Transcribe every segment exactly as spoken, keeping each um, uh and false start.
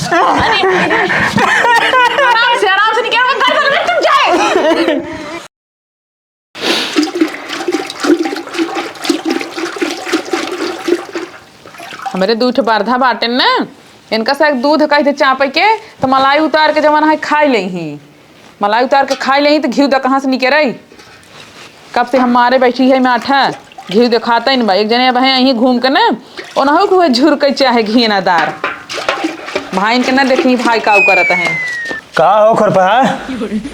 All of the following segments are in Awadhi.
अरे, आराम से, आराम से निकल, गर्दन में टूट जाए। हमरे दू ठे बरधा बाटेन न, इनका से एक दूध कहि दे चापे के, त मलाई उतार के जवन है खाइ लेइहीं। मलाई उतार के खाइ लेइहीं त घिउ द कहाँ से निकरइ? कब से हम मारे बैठी है माठा, घिउ देखातइ न बा। एक जने अब हैं यहीं घूम के न, ओनहु के हुए झुरकइ चाहे घियनादार। भाइन के न देखी भाई काउ करत हैं। का हो खुरपहा?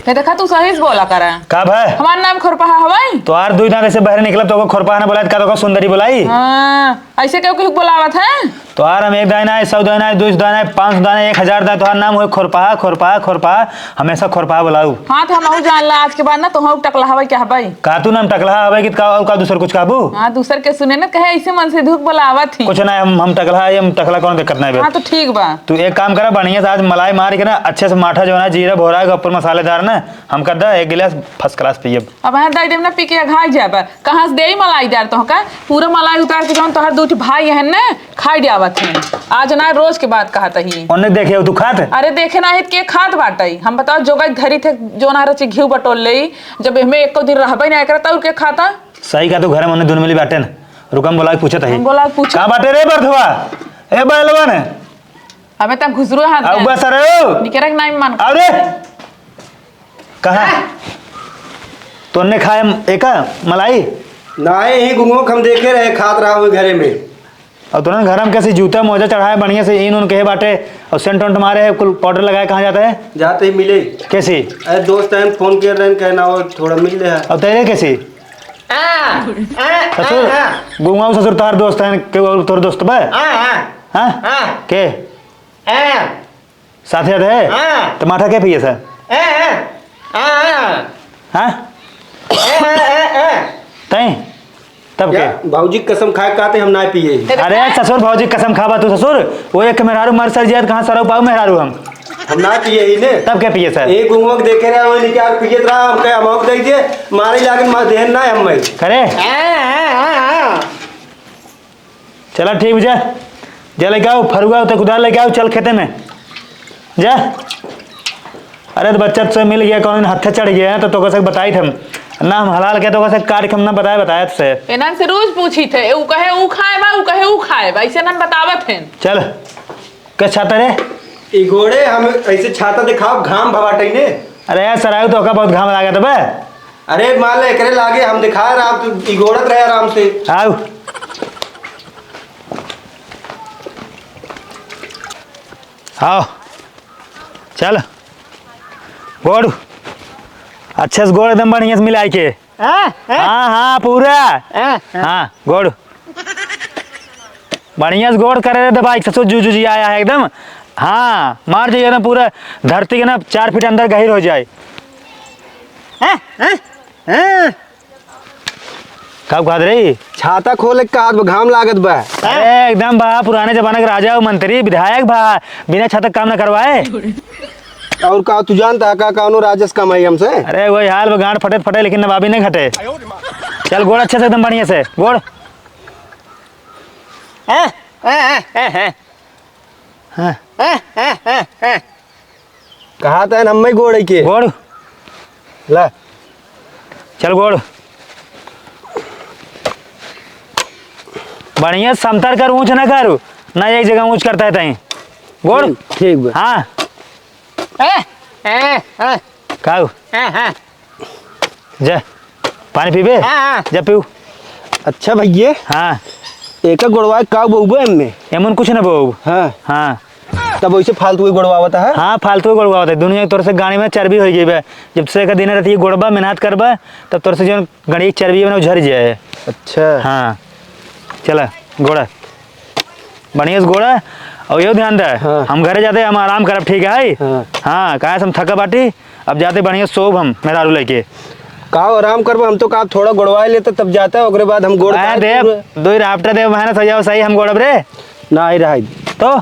हे देखा, तू सही से बोला करा। का भाई? हमार नाम खुरपहा हवइ? तोहार दुइ दाँत ऐसे बहरे निकलब त ओका खुरपहा न बोलाई, का त ओका सुंदरी बोलाई? हाँ, ऐसे केहू केहू बोलावत है? तोहार हम एक दाईं नाहीं, सौ दाईं नाहीं, दुइ सौ दाईं नाहीं, पाँच सौ दाईं नाहीं, एक हजार दाईं, तोहार नाम होइ खुरपहा, खुरपहा, खुरपहा, हमेसा खुरपहा बोलाउ। हाँ, त हमहू जान ला, आज के बाद न तोहू टकलहा हवइ कहबइ। का तू नाम टकलहा हवइ कि का, अउर का दूसर कुछ कहबू? हाँ, दूसर के सुने न कहे, ऐसे मन से दुख बोलावत ही। कुछ नाहीं, हम, हम टकलहा हई, हम टकलहा कउनो दिक्कत नाहीं बे। हाँ, त ठीक बा। तू एक काम करा, बढ़िया से आज मलाई मार के न, अच्छे से माठा जउन है, जीरा भोरा के ऊपर मसालेदार न, हमका द एक गिलास first class पियब। अब हैं दइ देब न, पी के अघाइ जाबा। कहाँ से देई मलाई दार तोहका? पूरा मलाई उतार के जउन तोहर दू ठे भाई हैं न, खाइ जावत हैं। आज नाहीं, रोज के बात कहत ही। ओन्ने देखे हो तू खात? अरे देखे नाहीं त के खात बाटइ? हम बताओ, जोगइ धरी थे, जउन रची घिउ बटोर लेई, जब एहमे एको दिन रहबइ नाहीं करत, अउर के खाता? सही कहा तू, घरे में ओन्ने दुनमिली बाटेन। रुका, हम बोला के पूछत ही। हम बोला के पूछत। का बाटे रे बरधवा? ए बैलवन। अबे तक घुसरो हाथ आउ में। बस रे ओ। निकरक नाहीं मन। आउ रे। कहाँ? तोन्ने खाए एका मलाई? नाहीं, ही गुंगो के हम देखे रहे, खात रहा हुए घरे में। अउर तोन्ने घर में कैसे जूता मोजा चढ़ाए बढ़िया से, ईन उन कहे बाटे, अउर सेंट उंट मारे है, कुल पाउडर लगाए, कहाँ जाता है? जाते ही मिले। कैसे? अरे दोस्त हैं, फोन कर रहे हैं, कहना हो थोड़ा मिल ले है। अउर तेरे कैसे? आ, आ, ससुर, आ, आ। गुंगो ससुर तोहर दोस्त हैं, के वो तोहर दोस्त बा? आ, आ। हाँ? आ। के? आ। साथे साथे है? हाँ। त माठा के पिए सर? हाँ, हाँ। हाँ, हाँ। हाँ? हाँ, हाँ, हाँ। तैं? तब के? या, भौजी के कसम खाए के कहते हम ना पिए। अरे ससुर, भौजी के कसम खाबा तू ससुर? वो एक मेहरारू मर सर जिया त कहाँ सरऊ पाऊ मेहरारू हम? हम ना पिए ही ने। तब के पिए सर? एक गुंगो के देखे रहा, वो निकाल पिए रहा, हम कहे हम दे दिए, मारे लागे, मार देहन ना हम भाई। अरे। हाँ, हाँ, हाँ, हाँ। चला ठीक बा, जा। जा लेके आओ, फरुआ होते कुदार लेके आओ, चल खेते में। जा। अरे त बच्चा से मिल गया, कौन दिन हत्थे चढ़ गया है, त तोका से बताइत हम। ना हम हलाल के तोका से काट के हम ना बताए, बताए से। एनन से रोज पूछी थे, ऊ कहे ऊ खाए बा, ऊ कहे ऊ खाए बा, ऐसे एनन बतावत हैं। चल। के छाता रे? ई गोड़े हम ऐसे छाता दिखाओ, घाम भवाटई ने। अरे यार, सरायू तोका बहुत घाम लागत बे। अरे माल एकरे लागे हम दिखा रहा, तू इगोड़त रहे आराम से। आओ। आओ। चल। गोड़। अच्छे से गोड़ एकदम बढ़िया से मिलाई के। हाँ, हाँ। हाँ, हाँ, पूरा। हाँ, हाँ। हाँ, गोड़। बढ़िया से गोड़ करे रे दबाई, ससुर जू जू जी आया है एकदम। हाँ, मार जाइए ना, पूरा धरती के ना चार फीट अंदर गहिर हो जाए। हैं? हैं? हैं? का कहत रही? छाता खोले के कहत बा, घाम लागत बा। अरे, एकदम बा, पुराने जमाना के राजा और मंत्री, विधायक बा, बिना छाता के काम ना करवाए। और का तू जानता है का, कौनो राजस कमाई हमसे? अरे, वही हाल बा, गांड फटे त फटे, लेकिन नवाबी नहीं घटे। चल, गोड़ अच्छे से, एकदम बढ़िया से, गोड़। हैं? हैं, हैं, हैं, हैं। हाँ। हैं, हैं, हैं, हैं। कहा था हम ही गोड़ है के? गोड़। ला। चल गोड़। बढ़िया समतर कर, ऊंच ना करू। ना एक जगह ऊंच करता है तई। गोड़। ठीक, ठीक बा। हाँ। ए, ए, ए। काऊ? ए, हाँ। जा, पानी पीबे? हाँ, हाँ। जा पीऊ। अच्छा भैया। हाँ। एका गोड़वा का बोबे एमे? एमन कुछ ना बोब। हाँ। हाँ। तब वैसे फालतू ही गोड़वावत है? हाँ, फालतू ही गोड़वावत है। दुनिया के तोर से गाड़ी में चर्बी हो गई बे। जब से एक दिन रहती है गोड़बा, मेहनत करबा, तब तोर से जो गाड़ी की चर्बी है ना, वो झड़ जाए। अच्छा। हाँ। चला, गोड़ा। बढ़िया से गोड़ा। और यो ध्यान दे, हाँ। हम घरे जाते, हम आराम करब, ठीक है? हाँ। हाँ, काहे से हम थका बाटी, अब जाते बढ़िया सोब हम, मेहरारू लेके। का आराम करबो, हम तो का थोड़ा गोड़वा लेते, तब जाता, ओकरे बाद हम गोड़ आया काहे दे, तोड़ दो ही राफ्टर दे, बहाना सजाओ सही, हम गोड़ब रे। ना ही रहा। तो?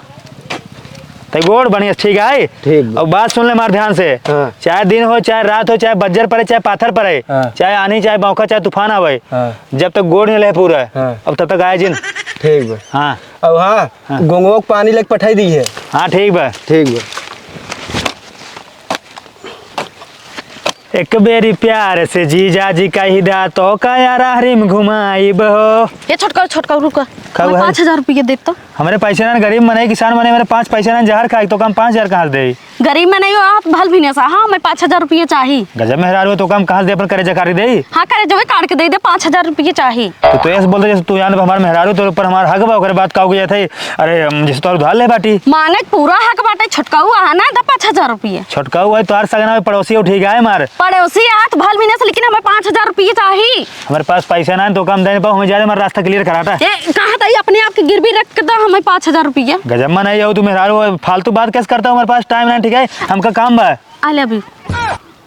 ते गोड़ बढ़िया से ठीक है? ठीक बा। और बात सुन ले हमारे ध्यान से। हाँ। चाहे दिन हो, चाहे रात हो, चाहे बज्जर पड़े, चाहे पाथर पड़े, हाँ। चाहे आनी, चाहे बौखा, चाहे तूफान आवे, हाँ। जब तक गोड़ नहीं ले पूरा, हाँ। अब तब तक आए जिन। ठीक बा। हाँ। अब हाँ, हाँ। गोंगवा के पानी लेके पठाई दी है। हाँ, ठीक बा। ठीक बा। एक बेरी प्यार से जीजा जी कहि दा, तो का यार हरिम घुमाइब हो। ए छोटका, छोटका, रुक। का हमें भाई? पाँच हजार रुपये देब तो। हमरे पैसे ना, गरीब मनई, किसान मनई, हमरे पास पैसे ना, जहर खाए तो कम पाँच हजार कहाँ से दे? गरीब मनई हो आप, भल भी नहीं सा। हाँ, हमें पाँच हजार रुपये चाही। गजब मेहरारू हो, तो कम कहाँ से दे, अपन करेजा काट के दे? हाँ, करेजवे काट के दे दे, पाँच हजार रुपये चाही। तो, तो ऐसे बोलते जैसे तू जान हमार मेहरारू, तोरे ऊपर हमार हक बा, ओकरे बाद का हो गया थे? अरे, हम जैसे तोर उधार ले बाटी। मांगे पूरा हक बाटे, छोटकाऊ आ ना, द पाँच हजार रुपये। छोटकाऊ है, तोहार सगना में पड़ोसी उठी गए मार। पड़ोसी आत भल भी नहीं से, लेकिन हमें पाँच हजार रुपये चाही। हमारे पास पैसा ना है, तो कम देने पाओ, हमें जाए, हमारा रास्ता clear कराता। ए, कहा था ये अपने आप के गिरवी रख के दो हमें पाँच हजार रुपये। गजब में नहीं हो तू मेहरारू, फालतू बात कैसे करता हो? हमारे पास time ना, ठीक है, हमका काम बा। I love you।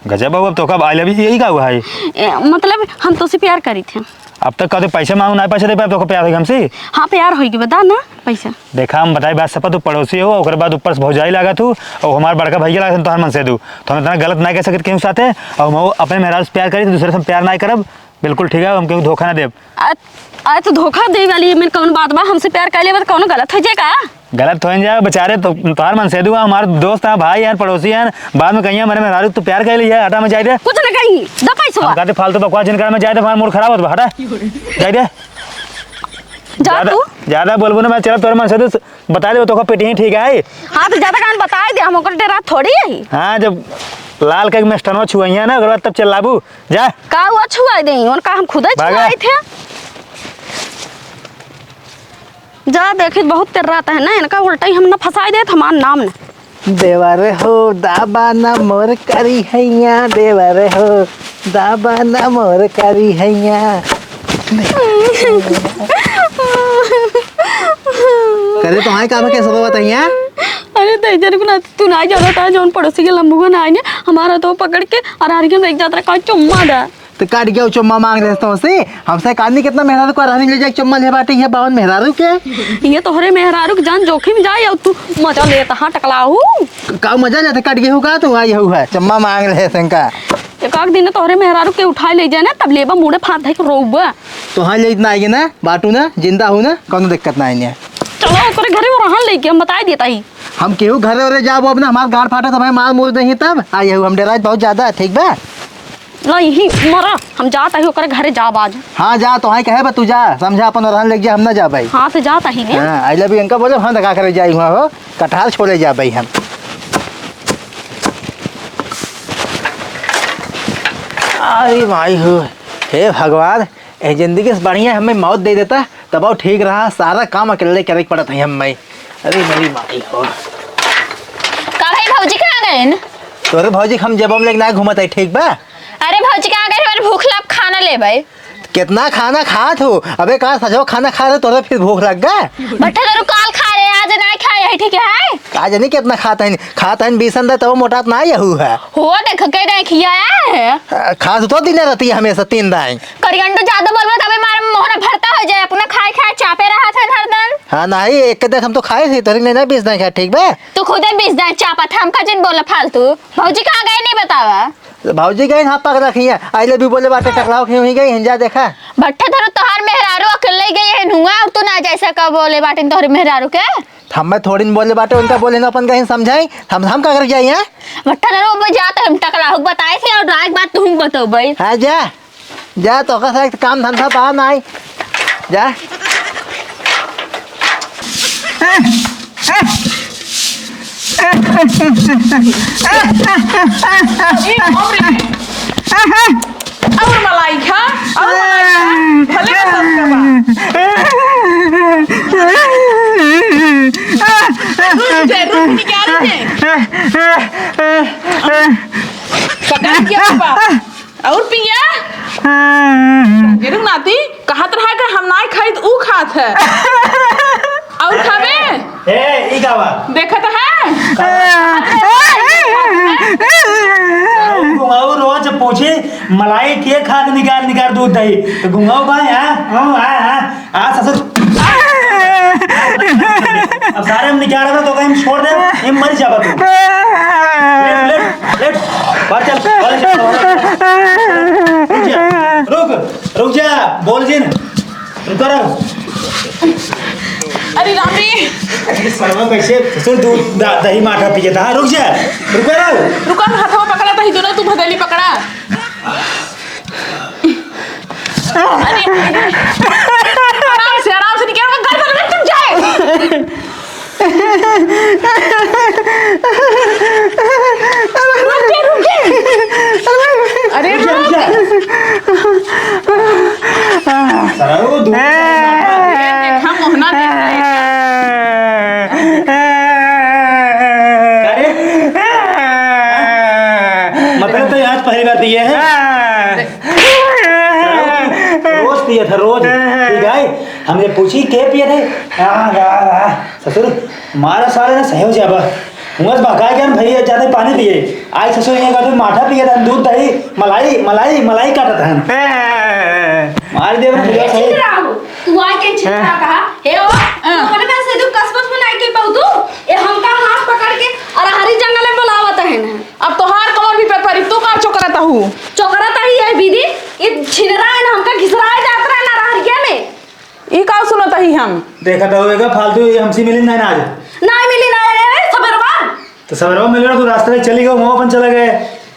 गजब बाबू, अब तो कब I love you यही का हुआ है? ए, मतलब हम तोसे प्यार करी थे। अब तक कदे पैसे मांगू ना, पैसे दे पाए, तो प्यार होई हमसे? हाँ, प्यार होई के बता ना पैसा। देखा, हम बताई बात सपा, तू पड़ोसी हो, ओकरे बाद ऊपर से भौजाई लागत हूँ, और हमार बड़का भैया लागत हूँ, तोहार मन से दू। तो हम इतना गलत ना कह सकत केहू साथे, और हम अपने मेहरारू से प्यार करी, तो दूसरे से हम प्यार ना करब, बिल्कुल ठीक है, हम केहू धोखा ना देब। अ-, अरे तो धोखा दे वाली में कौन बात बा? हमसे प्यार कर लेबे तो कौनो गलत हो जाए का? गलत हो जाए बेचारे, तो तोहार मन से दू, हमार दोस्त है, भाई है, पड़ोसी है, बाद में कहिए हमारे मेहरारू तू प्यार कर लिया, हटा में जाए दे। कुछ ना कहीं, द पैसवा। हम कहते फालतू बकवास जिन कर में जाए दे, हमारा मूड खराब होत बा, हटा। जाए दे। जा ज्यादा, तू। ज्यादा बोलबो ना, मैं चला तोरे मन से दू, बता दे तो का पेटी ही ठीक है। हाँ तो ज्यादा कान बताए दे, हम ओकर डेरा थोड़ी है। हाँ, जब लाल के मेस्टनवा छुआइया ना, ओकर बाद तब चिल्लाबू। जा। का हुआ छुआई देई? उनका हम खुदे भागा। छुआई थे। जा देखी, बहुत तेर्रात है ना, इनका उल्टा ही हम ना फंसाई देत, हमार नाम ना। देवर हो दाबा ना मोर करी हैया, देवर हो दाबा ना मोर करी हैया। करे तो हाय काम के सब बताइया। अरे तो इधर को ना, तू ना जाता था, जौन पड़ोसी के लम्बू को ना आइने, हमारा तो पकड़ के अरारी के लेके जाता रहा, चुम्मा दा। तो काट गया, चुम्मा मांग रहे तो से, हमसे काटनी कितना मेहरारू को अरारी ले जाए, चुम्मा ले बाटे, ये बावन मेहरारू के। ये तोहरे मेहरारू के जान जोखिम जाए, और तू मजा लेता, हाँ, टकलाऊ। का मजा लेते, काट गया का तू, आई हऊ है, चुम्मा मांग रहे से इनका। एक आध दिन तोहरे मेहरारू के उठाए ले जाए ना, तब लेबा मुड़े फांद है कि रोबा। तो हाँ, ले इतना आएगी ना, बाटू ना, जिंदा हूँ ना, कौनो दिक्कत ना आएगी। चलो, ओकरे घरे वो रहन लेके हम बताए देता ही। हम केहू घरे ओरे जाब, अपना हमार गाड़ फाटा, तब मार मुर देही तब। आ, यहू हम डेरात बहुत ज्यादा है, ठीक बा? ला, यही मरा, हम जात ही ओकरे घरे जाब आज। हाँ, जा, तो हाँ कहे बा, तू जा, समझा अपन रहन लेके जा, हम ना जाब भाई। हाँ, तो जात ही ने। हाँ, I love you इनका बोले, हम तो का करे जाई हुआ हो, कटहल छोड़े जाब भाई हम। अरे भाई हो, हे भगवान, ए जिंदगी से बढ़िया हमें मौत दे देता, तब और ठीक रहा, सारा काम अकेले करे के पड़त है हमें। अरे मेरी माई हो। का भाई, भौजी कहाँ गइन? तोरे भौजी हम जेबम लेके ना घूमत है, ठीक बा? अरे भौजी कहाँ गइन? हमारे भूख लाग, खाना लेबै। कितना खाना खात हो? अबे का सजो खाना खा रहे, तोरे फिर भूख लग गया? भट्टा दारू काल खा रहे, आज ना खाए है, ठीक है? का जानी कितना खात है, खात है बीसन दे तब मोटात ना यहू है। हो देख के देखिया है। खात तो दिन रहती है हमेशा तीन दाई। करियंडो ज्यादा बोलबे तबे मारे मोहरा भरता हो जाए, अपना खाए खाए चापे रहा था हरदम। हाँ, नहीं, एक के देख हम तो खाए थे, तोरी नहीं ना बीस नहीं खाए, ठीक बा? तू खुदे बीस दाई चापत, हमका जिन बोला फालतू। भौजी कहाँ गए नहीं बतावा? भौजी गए हाँ पक रखी है, I love you बोले बाटे टकलाव की हुई गई, हिंजा देखा। भट्ठे धरो तोहार मेहरारू अकेले गई है नुआ और तू ना जा सका बोले बाटे तोहरे मेहरारू के। हम मैं थोड़ी न बोले बाटे, उनका बोले ना अपन कहीं समझाई, हम, हम का कर जाई हैं? भट्ठा धरो वो जाते हम टकलाव बताए थे और राय बात तुम बताओ भाई। हाँ जा। जा, तोका साथ काम धंधा बा नाई। जा। ए, बाप रे। और मलाई खा, और मलाई खा। भले बसंत का बा। रुक जा, रुक, निकाल दे। पकड़ के बाबा। और पिया? हाँ। रुक नाती, कहत रहा कि हम नाय खाई त ऊ खात है। और खाबे? ए, ई का बा? देखत है? घुंघरू रोज पूछी, मलाई के खात निकाल निकाल दूध दही। तो घुंघरू भाई, हाँ, हाँ, हाँ, हाँ। आ ससुर। अब सारे हम निकाल रहे तो कहीं छोड़ दे, ये मर जाबा तू। लेट, लेट, लेट। बाहर चल, बाहर चल, बाहर चल। रुक जा, रुक, रुक जा, बोल जिन। रुक कर। अरे राम रे। अरे सरवा कैसे ससुर दूध द-, दही माठा पिए था? रुक जा, रुक जा। रुका, हथवा पकड़ा था, ही दोनों तू भदेली पकड़ा। अरे, आराम से, आराम से निकल, घर भर में तुम जाए। रुक जा, रुक जा। अरे रुक जा, रुक जा। सारा वो दूर देखा, मोहना देख रहा है। अरे, मतलब तो आज पहली बार दिए हैं। रोज पिए थे, रोज। ठीक है, हमने पूछी, "के पिए थे?" आ, आ, आ, ससुर, मारा सारे ने सही हो जाबा। हुआ बहकाए जान भैया, ज्यादा पानी पिए। आज ससुर ये कहते, "माठा पिए थे, दूध, दही, मलाई, मलाई, मलाई काटत हैं।" मार दिया मैंने, भैया, सही। छिन रहा हूँ। तू आके छिन रहा कहा, "हे ओ, तू अपने पैसे तू कसमस में नहीं के पाऊ तू? ये हमका हाथ पकड़ के अरहरी जंगल में बुलावत है ना।" अब तोहार कमर भी पे परी, तू का चोकरत हू? चोकरत ही है दीदी, ये छिनरा है ना, हमका घिसराए जात रहा ना रहरिया में। ई का सुनत ही हम? देखत हो, एका फालतू ये हमसे मिली ना आज। ना मिली ना रे, सबेरवा। तो सबेरवा मिले ना, तू रास्ते में चली गई, वहाँ अपन चला गए।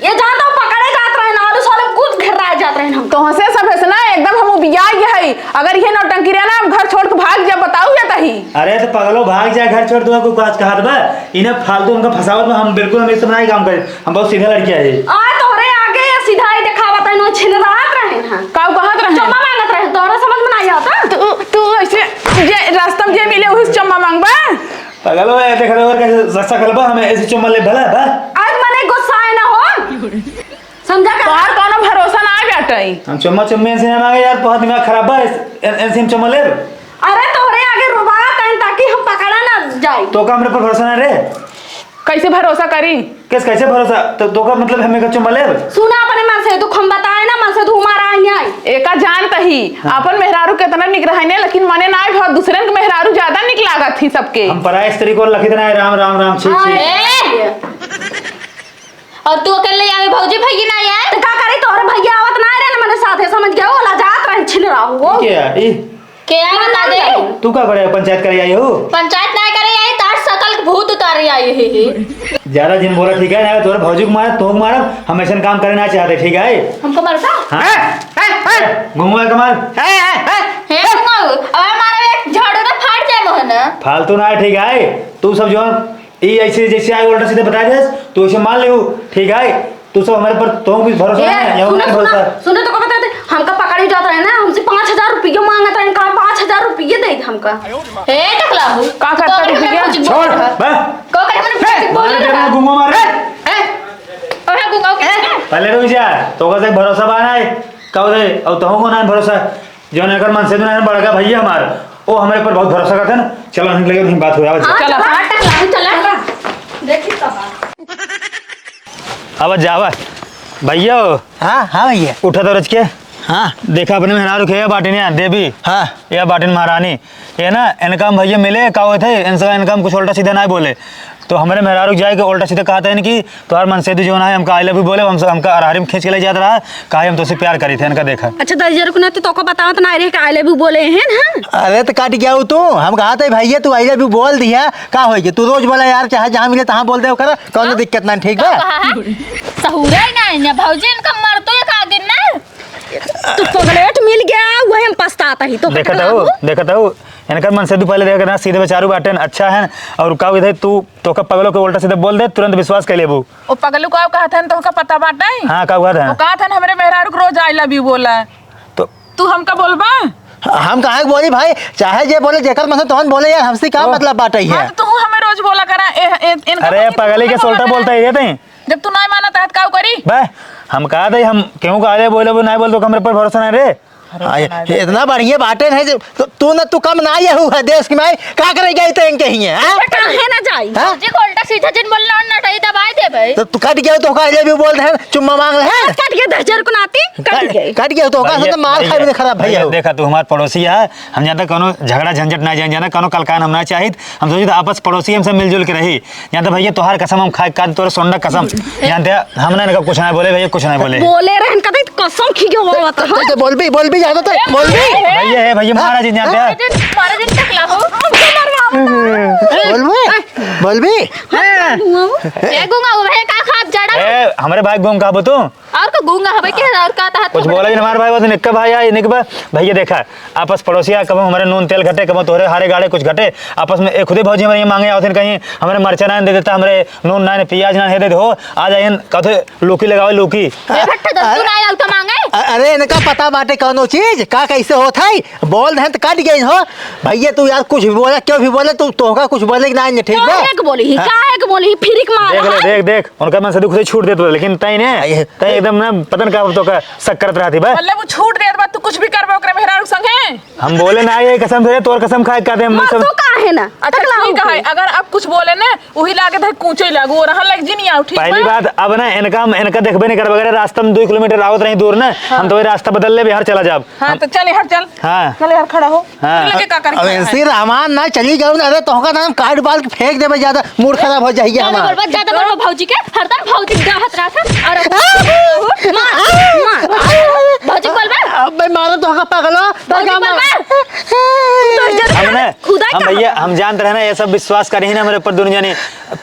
ये जान तो पकड़े जात रहे ना, आलू सालू कूद घेराए जात रहे हम। तोहसे सब है ना, एकदम हम उबिया ये है। अगर ये नौटंकी रहे ना, हम घर छोड़ के भाग जा, बताऊ या तही। अरे तो पगलो, भाग जा घर छोड़, तू कुछ आज कहत बा। इन्हें फालतू हमका फंसावत में, हम बिल्कुल हम इस तरह नहीं काम करे। हम बहुत सीधा लड़किया है। आ तोहरे आगे ये सीधा ही दिखावत है, नो छिनरात रहे हैं। काऊ कहत रहे? चुम्मा मांगत रहे, तोहरा समझ में नहीं आता? तू, तू ऐसे जे रास्ता में जे मिले, वही से चुम्मा मांगबा? पागल हो, देख रहे हो कैसे सस्ता कलबा, हमें ऐसे चुम्मा ले भला बा? आज मने गुस्सा है ना हो, समझा का? तोहार कोनो भरोसा ना बाटे। हम चुम्मा चुम्मी ऐसे ना मांगे यार, बहुत दिमाग खराब बा, ऐसे, ऐसे हम चुम्मा ले। अरे तोहरे आगे रुबात है ताकि हम पकड़ा ना जाए। तो का हमरे पर भरोसा ना रे? कैसे भरोसा करी? किस, कैसे भरोसा? तो, तो का मतलब हमें का चुम्मा लेब? सुना अपने मन से, तू हम बताए ना, मन से तू हमारा आई नहीं। एका जानत ही, हाँ। अपन मेहरारू केतना निक रहने, लेकिन मने ना आए, बहुत दूसरे के मेहरारू ज्यादा निक लागत ही सबके। हम पराए स्त्री को लखित ना है, राम, राम, राम, छी, हाँ, छी। ए! और तू अकेले आवे, भौजी भैया ना आए? तो का करी, तोहरे भैया आवत ना रहे ना, मने साथे समझ गया, वो लजात रहे, छिन रहा हूँ वो। क्या? ई? के आ बता दे। तू का बड़े पंचायत करे आई हो? पंचायत ना करे आई, तार सकल के भूत उतारे आई ही। ज्यादा जिन बोला, ठीक है ना? तोरे भौजी को मारा, तो मारा, हम ऐसा काम करे ना चाहते, ठीक है? हमको मारता? हाँ। ए, ए, ए। घुंघुआ के मार। ए, ए, ए। हे घुंघुआ, अब मारा एक झाड़ू ना फाट जाए मोहन। फालतू ना है, ठीक है? तू सब जो ई ऐसे जैसे आए उल्टा सीधे बता दे, तू ऐसे मान ले, ठीक है? तू सब हमारे पर तो भी भरोसा ए, है, यहाँ सुनो, हमारे सुनो, भरोसा है। सुनो तो का बताते, हमका पकड़े जात रहे ना, हमसे पाँच हजार रुपये मांगत रहे, कहा पाँच हजार रुपये दे दे हमका। ए, टकला हो। का करता तू रुपया? कुछ बोल छोड़, रहा। बस। को करे मैंने कुछ बोल मार रहा। देना, घुमा मार। ए, ए। और हाँ, घुमाओ के। पहले रुक जा, तो का से भरोसा बना है, कहो दे, अब तो को ना भरोसा। जौन एकर मनसेधु ना है, बड़का भैया हमार, वो हमरे पर बहुत भरोसा करते हैं ना। चलो, हम लगे वहीं बात हो जावे। हाँ, चला। चला, टकला, तू चला। देखी तो। अब जावा। भैया हो। हाँ, हाँ भैया। उठा तो रच के। हाँ। देखा अपने मेहरारू के या बाटिन या देवी। हाँ। या बाटिन महारानी। ये ना, इनका हम भैया मिले, का होते, इनसे इनका हम कुछ उल्टा सीधा ना बोले। तो हमरे मेहरारू जाए के उल्टा सीधा कहते हैं कि तोहार मनसेधु जो ना है, हमका I love you बोले, हम, हमका अरहरी में खींच के ले जात रहा, काहे हम तोसे प्यार करी थे, इनका देखा। अच्छा, दहिजर को ना तो तोको बतावत ना रहे कि I love you बोले हैं, हाँ? अरे तो काट गया हो तू, हम कहा थे भैया तू I love you बोल दिया, का होई के? तू रोज बोला यार, चाहे जहाँ मिले तहाँ बोल दे ओकरा, कौनो हाँ? दिक्कत ना, ठीक बा? का कहा है? सहूरे ना है, भौजी इनका मर तो एक आदमी ना। तू पगलेट मिल गया, वही हम पछतात ही तो देखत हो, देखत हो, इनकर मनसेधु पहले देख ना, सीधे बेचारू बाटेन, अच्छा है, और का विधे तू तोहका पगलो के उल्टा सीधा बोल दे, तुरंत विश्वास कर लेबू। ओ पगलू का कहत हन, तोहका पता बाटे? हाँ, का कहत हन? वो कहत हन, हमरे मेहरारू के रोज I love you बोला है। तो तू हमका बोलबा? हम काहे के बोली भाई, चाहे जे बोले, जेकर मन से तोहन बोले यार, हमसे का ओ। मतलब बाटे है? हाँ, तो तू हमें रोज बोला करा, ए, ए, इनका अरे, पगली के सोल्टा बोलता है ये तई। जब तू नाय मानत है, तो का करी? बे, हम कहा दे, हम केहू का आले बोले, वो नाय बोल, तो हमरे पर भरोसा नहीं रे। आ, ये इतना बढ़िया बाटे है जे तू, तू ना, तू कम ना ये हु है देश की माई, का करे गई तो इनके ही है, हाँ? काहे ना जाई? हाँ? जी को उल्टा सीधा जिन बोलना, नटई दबाई देबे। तो तू कट गया तो का, I love you बोल दे, चुम्मा मांग ले। कट गया, दस हजार को नाती, कट गया। कट गया तो का, भैया, सब तो मार भैया, खाए में खराब भैया भैया। हो। देखा, तू हमार पड़ोसी है, हम जानते कौनो झगड़ा झंझट ना जान जाना, कौनो कलकान हम ना चाहित। हम सोचित आपस पड़ोसी हम सब मिलजुल के रही। जानते भैया, तोहार कसम हम खाए का, तोरे सोंडा कसम। जानते हम ना इनका कुछ ना बोले भैया, कुछ ना बोले। बोले रहन का तो कसम खी गयो वो तो। तो बोल भी, बोल भी जाता तो बोल भी। भैया है भैया, महाराज जी जानते हैं। महाराज जी टकला हो। बोल भी, बोल भी। ए गूंगा, वो है का खात जड़ा? ए, हमरे भाई गूंग कहबो तू? और का गूंगा हवे के, और का तहत कुछ बोला जी हमारे भाई, वो तो निक्का भाई आए, निक बा-, भैया देखा, आपस पड़ोसी आ, कबो हमरे नून तेल घटे, कबो तोहरे हारे गाड़े कुछ घटे, आपस में एक खुदे भौजी हमरे यहाँ मांगे आवत हैं, कहीं हमरे मरचा ना दे देता, हमरे नून ना, प्याज ना है दे दे हो, आ जाइन कहते लौकी लगावे लौकी। ए भट्टा दस तू ना आयल का मांगे? अ-, अरे इनका पता बाटे कौनो चीज, का कैसे होत है? बोल दे तो कट गई हो। भैया तू यार कुछ भी बोला, क्यों भी बोले, तू तोहका कुछ बोले कि ना, ठीक बा? काहे के बोली ही, हाँ। काहे के बोली ही, फिर एक मार देख ले, है। देख, देख, उनका मन से दुख से छूट देत बा, लेकिन तई ने, आ, ये तई एकदम ना पता न का तो का शक करत रहती बा। मतलब वो छूट देत बा, तू कुछ भी करबे ओकरे मेहरारू संगे? हम बोले ना, ये कसम से, तोर कसम खाए का दे, हम मार सब तो काहे ना? अच्छा, टकला ठीक हो है, गई। अगर अब कुछ बोले ना, वही लागे था कूचे लागू, और हम लग जी नहीं आओ, ठीक पहली बा? बात, अब ना इनका, इनका देखबे नहीं करबे, अगर रास्ता में दो किलोमीटर आवत रही दूर ना, हाँ। हम तो वही रास्ता बदल ले, बिहार चला जाब। हाँ, हम तो चल यार, चल। हाँ। चल यार, खड़ा हो। हाँ। लगे का करे अब खड़ा ऐसे है? रहमान ना चली जाओ ना, अरे तोहका ना हम काट बाल के फेंक देबे, ज्यादा मूड खराब हो जाइए ज्यादा हमार। बोलबा, ज्यादा बोलबा भौजी के, हरदम भौजी डाहत रहत है। और अब मार, मार। भौजी बोलबा? अब मैं मारो तोहका पागलो, भौजी बोलबा? हमने, खुदा हम का भैया, हम जानत रहे ना, ये सब विश्वास करी ही ना हमरे ऊपर दुनिया ने।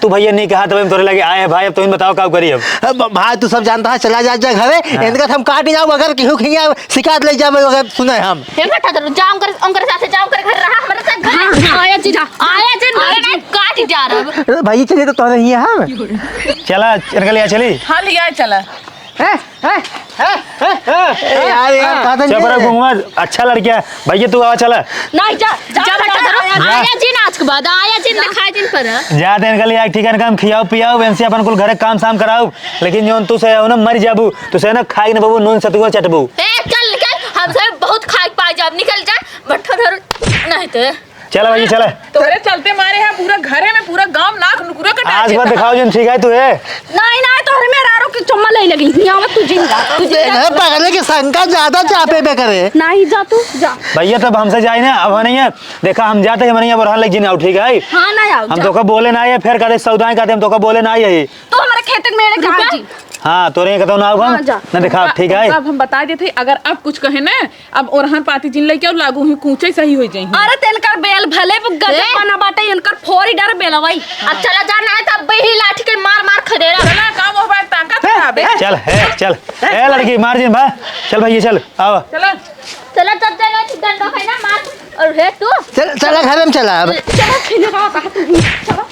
तू भैया नहीं कहा, तब हम तोरे लगे आए हैं भाई, अब तुम बताओ का करी अब। अब भाई तू सब जानता है, चला जा, जा घरे, हाँ। इनका हम काट ही जाओ, अगर केहू खिया शिकायत ले जावे, अगर सुने हम। हे बेटा, तो जाओ उनकर, उनकर साथे जाओ, उनकर घर रहा, हमारे साथ घर। हाँ, हाँ, आया जी, जा। आया जी, आया जी। काट ही जा रहा अब। अरे भाई चलिए तो तोरे ही है हम। चला, इनका लिया चली। हाँ, लिया चला। हैं? हैं? हैं? हैं? हैं? ए, यार, यार, हाँ। कहा था चुप रहो, नहीं। गुंगवा, अच्छा लड़किया। भैया, तू आवा, चला। नहीं, जा, जा, जा, बेटा, जा, धरो। जा। आया जिन आज के बाद, आया जिन, दिखाई जिन पर। जा, तेन के लिए, ठीक है, इनका हम खियाओ, पियाओ, इनसे अपन कुल घरे काम, साम कराओ। लेकिन जौन तू से हो ना, मर जाबू। तू से ना खाई न बाबू, नून सतुआ चटबू। ए, चल, निकल, हमसे बहुत खाई पाई जाब, निकल जा, बट्ठो धरो, नहीं तो। चला भाई, चला। तोरे चलते मारे हैं पूरा घरे में, पूरा गांव नाक नुकरो कटा आज देता। बात दिखाओ जिन, ठीक है तू है। नहीं, नहीं, तोहरे मेहरारू के चुम्मा ले लगी। यहाँ मत तू जिन जा, तू जिन जा। ए, पगले के शंका ज्यादा चापे पे करे। नहीं, जा तू, जा। भैया, तब हमसे जाए ना, अब नहीं है। देखा, हम जाते हैं, हमारे यहाँ बुरहान लग जिन आओ, ठीक है? हाँ, ना आओ, हम जा। तोका बोले ना आए, फिर कहते सौदाएं कहते हम तोका बोले ना आए। तू हमारे खेत में मेरे रुका। कहाँ जी? हाँ, तोरे कहता हूँ ना आओ हम। हाँ, जा। ना दिखाओ, रुका। ठीक है? अब हम बता देते, अगर अब कुछ कहे ना, अब ओरहन पाती जिन लइके और लागू ही कूचे सही हो जाई। अरे तेनकर बेल भले वो गजब ए? बना बाटे, इनकर फोरी डर बेलवाई। अब चला जा, ना है तब ही लाठी के मार मार खदेड़ा। चला, काम हो भाई, ताकत खराब है। चल, हे, चल। ए, लड़की, मार जिन बा। चल भैया, चल, आवा। चला। चला, तब चला, तू डंडा है ना, मार। और हे तू? चल, चला, घर में चला अब। चला, खेले का, चला।